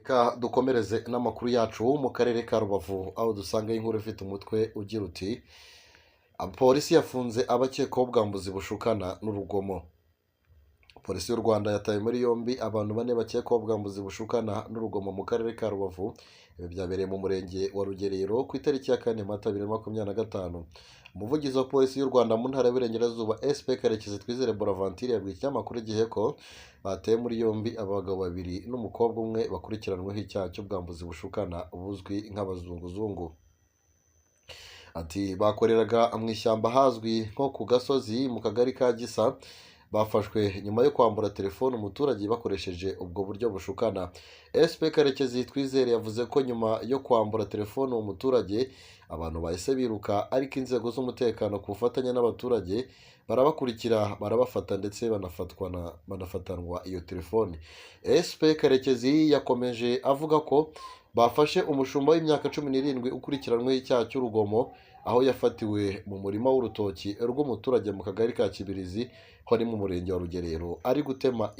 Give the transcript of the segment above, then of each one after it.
Reka dukomereze n'amakuru yacu mu karere ka Rubavu, aho dusanga inkuru ifite umutwe ugira uti: "Polisi yafunze abakekwaho ubwambuzi bushukana n'urugomo." Polisi y'u Rwanda yataye muri yombi abantu bane bakekwaho ubwambuzi bushukana n'urugomo mu karere ka Rubavu. Ibi byabereye mu murenge wa Rugerero ku itariki ya 4 Mata 2025. Umuvugizi wa Polisi y'u Rwanda mu ntara y'Iburengerazuba, SP Karekezi Twizere Bonaventure, yabwiye ikinyamakuru Igihe ko bataye muri yombi abagabo babiri n'umukobwa umwe bakurikiranweho icyaha cy'ubwambuzi bushukana buzwi nk'abazunguzungu. Ati: "Bakoreraga mu ishyamba ahazwi nko ku gasozi mu kagari ka Gisa. Bafashwe nyuma yo kwambura telefone umuturage bakoresheje ubwo buryo bushukana." SP Karekezi Twizere yavuze ko nyuma yo kwambura telefone uwo muturage, abantu bahise biruka, ariko inzego z'umutekano ku bufatanye n'abaturage barabakurikira, barabafata, ndetse banafatanwa iyo telefone. SP Karekezi yakomeje avuga ko bafashe umushumba w'imyaka 17 ukurikiranweho icyaha cy'urugomo, aho yafatiwe mu murima w'urutoki rw'umuturage mu kagari ka Kibirizi ho ni mu murenge wa Rugerero, ari gutema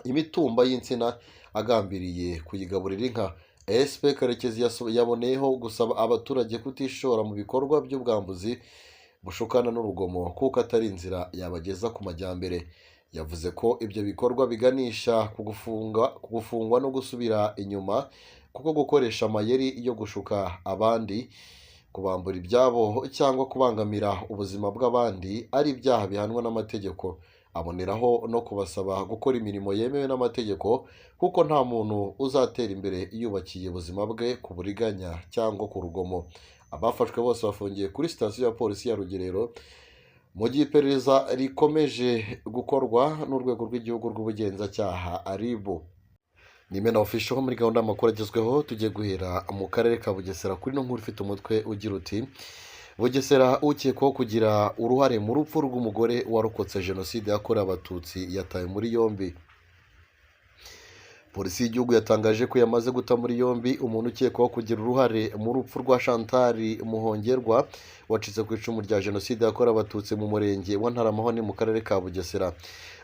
imitumba y'insina agambiriye kuyigaburira inka. SP Karekezi yaboneyeho gusaba abaturage kutishora mu bikorwa by'ubwambuzi bushukana n'urugomo, kuko atari inzira yabageza ku majyambere. Yavuze ko ibyo bikorwa biganisha ku gufungwa no gusubira inyuma, kuko gukoresha amayeri yo gushuka abandi, kubambura ibyabo cyangwa kubangamira ubuzima bw'abandi ari ibyaha bihanwa n'amategeko. Aboneraho no kubasaba gukora imirimo yemewe n'amategeko, kuko nta muntu uzatera imbere yubakiye ubuzima bwe ku buriganya cyangwa ku rugomo. Abafashwe bose bafungiye kuri sitasiyo ya polisi ya Rugerero mu gihe iperereza rikomeje gukorwa n'urwego rw'igihugu rw'ubugenzacyaha, RIB. Ni Imena Official. Muri gahunda y'amakuru agezweho, tugiye guhera mu karere ka Bugesera kuri ino nkuru ifite umutwe ugira uti: "Bugesera: ukekwaho kugira uruhare mu rupfu rw'umugore warokotse jenoside yakorewe Abatutsi yatawe muri yombi." Polisi y'igihugu yatangaje ko yamaze guta muri yombi umuntu ukekwaho kugira uruhare mu rupfu rwa Chantal Muhongerwa, wacitse ku icumu rya jenoside yakorewe Abatutsi mu murenge wa Ntarama mu karere ka Bugesera.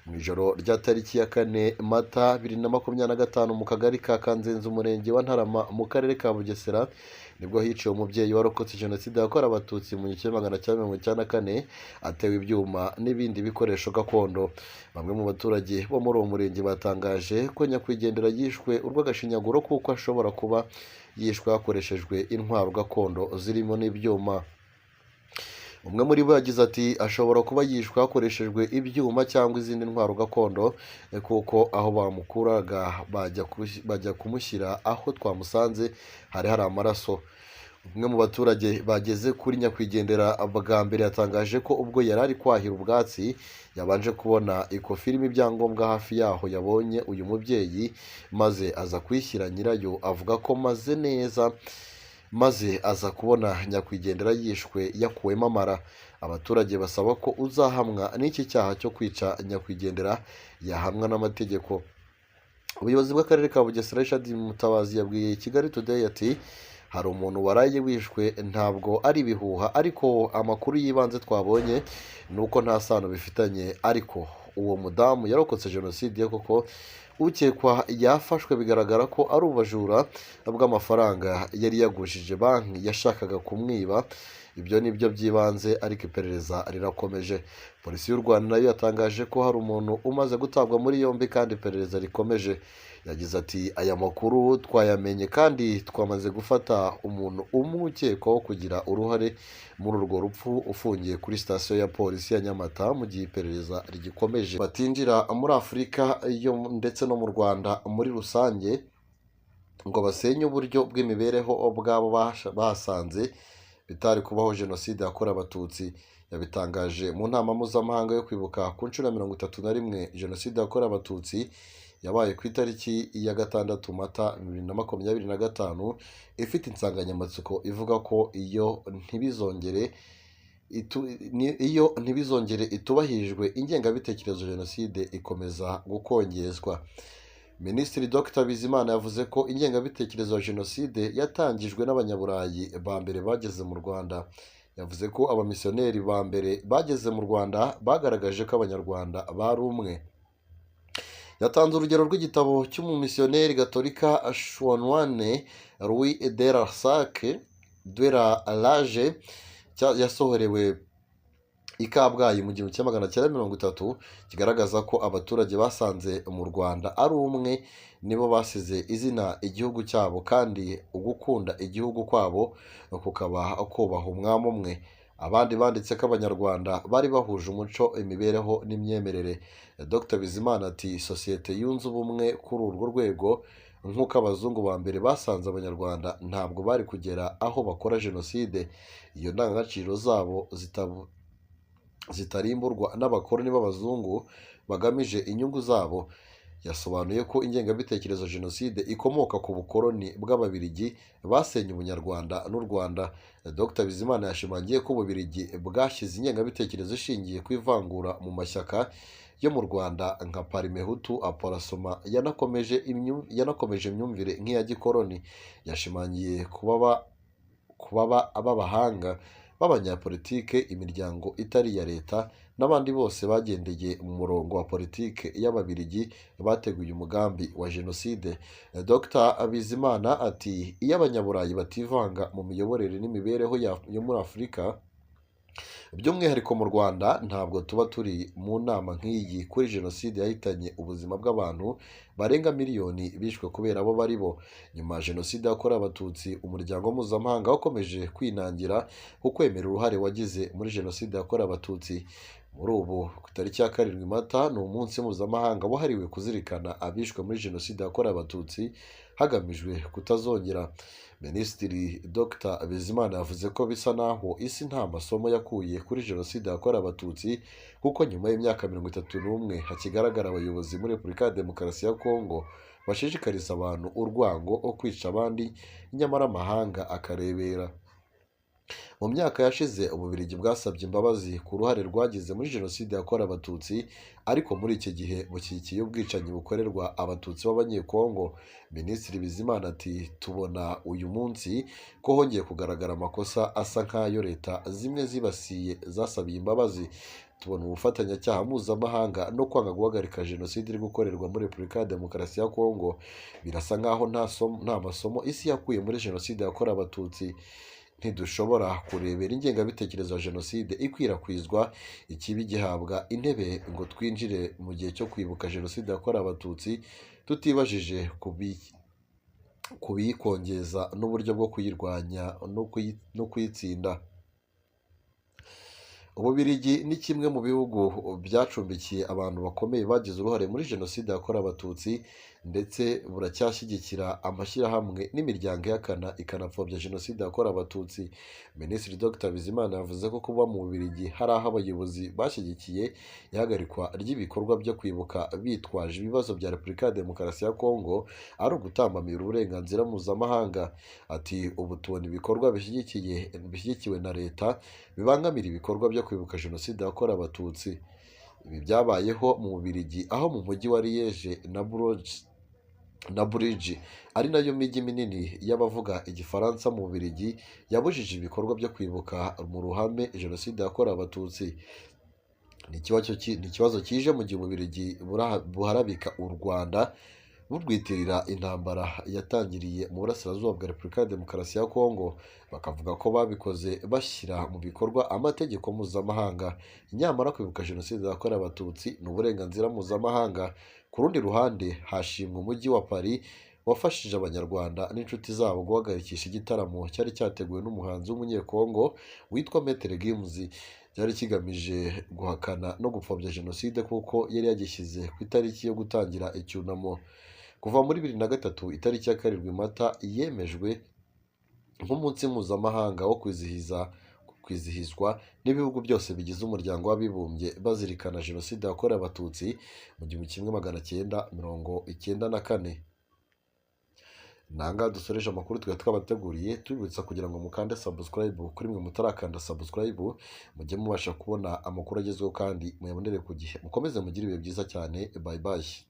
Mu ijoro rya tariki ya 4 Mata 2025, mu kagari ka Kanzenze, umurenge wa Ntarama, mu karere ka Bugesera, nibwo hiciwe umubyeyi warokotse jenoside yakorewe Abatutsi mu 1994, atewe ibyuma n'ibindi bikoresho gakondo. Bamwe mu baturage bo muri uwo murenge batangaje ko nyakwigendera yishwe urw'agashinyaguro, kuko ashobora kuba yishwe hakoreshejwe intwaro gakondo zirimo n'ibyuma. Umwe muri bo yagize ati: "Ashobora kuba yishwe hakoreshejwe ibyuma cyangwa izindi ntwaro gakondo, kuko aho bamukuraga bajya kumushyira aho twamusanze hari hari amaraso." Umwe mu baturage bageze kuri nyakwigendera bwa mbere yatangaje ko ubwo yari ari kwahira ubwatsi yabanje kubona ikofi irimo ibyangombwa hafi yaho yabonye uyu mubyeyi, maze aza kuyishyira nyirayo, avuga ko maze neza, maze aza kubona nyakwigendera yishwe yakuwemo amara. Abaturage basaba ko uzahamwa n'iki cyaha cyo kwica nyakwigendera yahamwa n'amategeko. Ubuyobozi bw'akarere ka Bugesera, Richard Mutabazi, yabwiye Kigali Today ati: "Hari umuntu waraye wishwe, ntabwo ari ibihuha, ariko amakuru y'ibanze twabonye ni uko nta sano bifitanye, ariko uwo mudamu yarokotse jenoside koko. Ukekwa yafashwe, bigaragara ko ari ubujura bw'amafaranga yari yagujije banki yashakaga kumwiba. Ibyo ni byo by'ibanze, ariko iperereza rirakomeje." Polisi y'u Rwanda nayo yatangaje ko hari umuntu umaze gutabwa muri yombi kandi iperereza rikomeje. Yagize ati: "Aya makuru twayamenye kandi twamaze gufata umuntu umwe ukekwaho kugira uruhare muri urwo rupfu, ufungiye kuri sitasiyo ya polisi ya Nyamata mu gihe iperereza rigikomeje." Batinjira muri Afurika yo ndetse no mu Rwanda muri rusange ngo basenye uburyo bw'imibereho bw'abo bahasanze, bitari kubaho jenoside yakorewe Abatutsi. Yabitangaje mu nama mpuzamahanga yo kwibuka ku nshuro ya 31 jenoside yakorewe Abatutsi, yabaye ku itariki ya 6 Mata 2025, ifite insanganyamatsiko ivuga ko iyo ntibizongere itubahirijwe, ingengabitekerezo jenoside ikomeza gukongezwa. Minisitiri Dr Bizimana yavuze ko ingengabitekerezo ya jenoside yatangijwe n'Abanyaburayi ba mbere bageze mu Rwanda. Yavuze ko abamisiyoneri ba mbere bageze mu Rwanda bagaragaje ko Abanyarwanda bari umwe. Yatanze urugero rw'igitabo cy'umumisiyoneri gatolika Chanoine Louis de Larsac de la Lage yasohorewe i Kabgayi mu 1930, kigaragaza ko abaturage basanze mu Rwanda ari umwe nibo basize izina igihugu cyabo, kandi ugukunda igihugu kwabo kukaba kubaha umwami umwe. Abandi banditse ko Abanyarwanda bari bahuje umuco, imibereho n'imyemerere. Dr Bizimana ati: "Sosiyete yunze ubumwe kuri urwo rwego, nk'uko abazungu ba mbere basanze Abanyarwanda, ntabwo bari kugera aho bakora jenoside iyo ndangagaciro zabo zitarimburwa n'abakoloni b'abazungu bagamije inyungu zabo." Yasobanuye ko ingengabitekerezo ya jenoside ikomoka ku bukoloni bw'Ababiligi basenye Ubunyarwanda n'u Rwanda. Dr Bizimana yashimangiye ko Ububiligi bwashyize ingengabitekerezo ishingiye ku ivangura mu mashyaka yo mu Rwanda nka Parmehutu, Aprosoma. Yanakomeje imyumvire nk'iya gikoloni. Yashimangiye kuba b'abahanga b'abanyapolitike, imiryango itari iya leta n'abandi bose bagendeye mu murongo wa politike y'Ababiligi bateguye umugambi wa jenoside. Dr Bizimana ati: "Iyo Abanyaburayi bativanga mu miyoborere n'imibereho yo muri Afurika, by'umwihariko mu Rwanda, ntabwo tuba turi mu nama nk'iyi kuri jenoside yahitanye ubuzima bw'abantu barenga miliyoni bishwe kubera abo bari bo." Nyuma ya jenoside yakorewe Abatutsi, umuryango mpuzamahanga wakomeje kwinangira ku kwemera uruhare wagize muri jenoside yakorewe Abatutsi. Muri ubu, ku itariki ya 7 Mata ni umunsi mpuzamahanga wahariwe kuzirikana abishwe muri jenoside yakorewe Abatutsi hagamijwe kutazongera. Minisitiri Dr Bizimana yavuze ko bisa naho isi nta masomo yakuye kuri jenoside yakorewe Abatutsi, kuko nyuma y'imyaka 31 hakigaragara abayobozi muri Repubulika ya Demokarasi ya Kongo bashishikariza abantu urwango wo kwica abandi, nyamara amahanga akarebera. Mu myaka yashize, Ububiligi bwasabye imbabazi ku ruhare rwagize muri jenoside yakorewe Abatutsi, ariko muri iki gihe bushyigikiye ubwicanyi bukorerwa Abatutsi b'Abanyekongo. Minisitiri Bizimana ati: "Tubona uyu munsi ko hongeye kugaragara amakosa asa nk'ayo leta zimwe zibasiye zasabiye imbabazi. Tubona ubufatanyacyaha mpuzamahanga no kwanga guhagarika jenoside iri gukorerwa muri Repubulika ya Demokarasi ya Kongo. Birasa nk'aho nta masomo isi yakuye muri jenoside yakorewe Abatutsi. Ntidushobora kurebera ingengabitekerezo ya jenoside ikwirakwizwa, ikibi gihabwa intebe, ngo twinjire mu gihe cyo kwibuka jenoside yakorewe Abatutsi tutibajije ku biyikongeza n'uburyo bwo kuyirwanya no kuyitsinda." Ububiligi ni kimwe mu bihugu byacumbikiye abantu bakomeye bagize uruhare muri jenoside yakorewe Abatutsi, ndetse buracyashyigikira amashyirahamwe n'imiryango ihakana ikanapfobya jenoside yakorewe Abatutsi. Minisitiri Dr Bizimana yavuze ko kuba mu Bubiligi hari aho abayobozi bashyigikiye ihagarikwa ry'ibikorwa byo kwibuka bitwaje ibibazo bya Repubulika ya Demokarasi ya Kongo ari ugutambamira uburenganzira mpuzamahanga. Ati: "Ubu tubona ibikorwa bishyigikiwe na leta bibangamira ibikorwa byo kwibuka jenoside yakorewe Abatutsi." Ibi byabayeho mu Bubiligi, aho mu mujyi wa Liège na Bruges, ari nayo mijyi minini y'abavuga Igifaransa mu Bubiligi, yabujije ibikorwa byo kwibuka mu ruhame jenoside yakorewe Abatutsi. Ni ikibazo kije mu gihe Ububiligi buharabika u Rwanda burwitirira intambara yatangiriye mu burasirazuba bwa Repubulika ya Demokarasi ya Kongo, bakavuga ko babikoze bashyira mu bikorwa amategeko mpuzamahanga. Nyamara kwibuka jenoside yakorewe Abatutsi ni uburenganzira mpuzamahanga. Ku rundi ruhande, hashimwe umujyi wa Paris wafashije Abanyarwanda n'inshuti zabo guhagarikisha igitaramo cyari cyateguwe n'umuhanzi w'Umunyekongo witwa Maître Gims, cyari kigamije guhakana no gupfobya jenoside, kuko yari yagishyize ku itariki yo gutangira icyunamo. Kuva muri 2003, itariki ya 7 Mata yemejwe nk'umunsi mpuzamahanga wo kwizihizwa n'ibihugu byose bigize Umuryango w'Abibumbye bazirikana jenoside yakorewe Abatutsi mu 1994. Nanga dusoreje amakuru twari twabateguriye, tubibutsa kugira ngo mukande subscribe kuri mwe mutarakanda subscribe, mujye mubasha kubona amakuru agezweho kandi muyabonere ku gihe. Mukomeze mugire ibihe byiza cyane. Bye bye.